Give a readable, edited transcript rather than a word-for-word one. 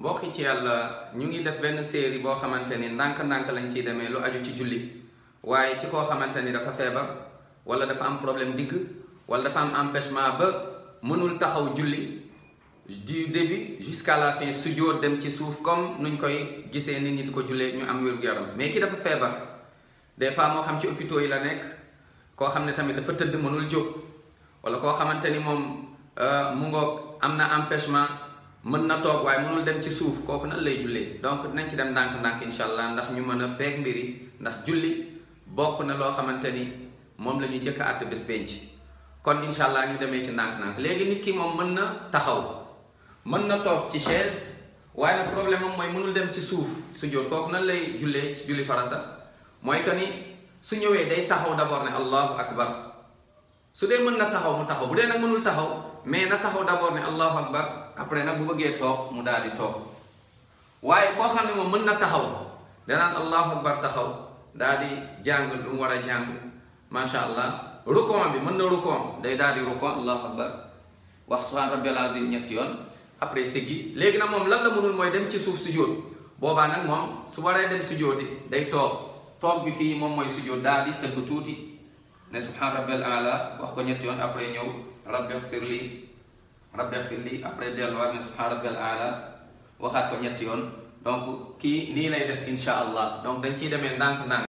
mbokki ci yàlla ñu ngi def benn série boo xamante ni ndànk-ndànk lañ ciy demee lu aju ci julli waaye ci koo xamante ni dafa feebar wala dafa am problème digg wala dafa am empêchement ba mënul taxaw julli du début jusqu'à la fin sujjóot dem ci suuf comme nuñ koy gisee nit ñi di ko jullee ñu am wér-gu-yaram mais ki dafa feebar des fois moo xam ci hôpitaux yi la nekk koo xam ne tamit dafa tëdd mënul jóg wala koo xamante ni moom mu ngoog am na empêchement mën na toog waaye mënul dem ci suuf kooku nan lay jullee donc nañ ci dem ndànk-ndànk incha allah ndax ñu mën a peeg mbiri ndax julli bokk na loo xamante ni moom la ñuy jëkk a àtt bés penc kon incha allah ñu demee ci ndànk-ndànk léegi nit ki moom mën na taxaw mën na toog ci chaise waaye nag problème am mooy mënul dem ci suuf sujjóot kooku nan lay jullee ci julli farata mooy que ni su ñëwee day taxaw d'abord ne allahu akbar su dee mën na taxaw mu taxaw bu dee nag mënul taxaw mais na taxaw d'abord ne allahu akbar après nag bu bëggee toog mu daal di toog waaye boo xam ne moom mën na taxaw danaan allahu akbar taxaw daal di jàng lu mu war a jàng macha allah rukon bi mën na rukon day daal di rukon allahu akbar wax subhaan rabbil azim ñetti yoon après siggi léegi nag moom lan la mënul mooy dem ci suuf sujjóot boobaa nag moom su waree dem sujjóoti day toog bi fii moom mooy sujjóot daal di sëgg tuuti ne subhaan rabbil ala wax ko ñetti yoon après ñëw rabbi ighfir li après delluwaat ne subhaan rabbil ala waxaat ko ñetti yoon donc kii nii lay def insha allah donc dañ ciy demee ndànk-ndànk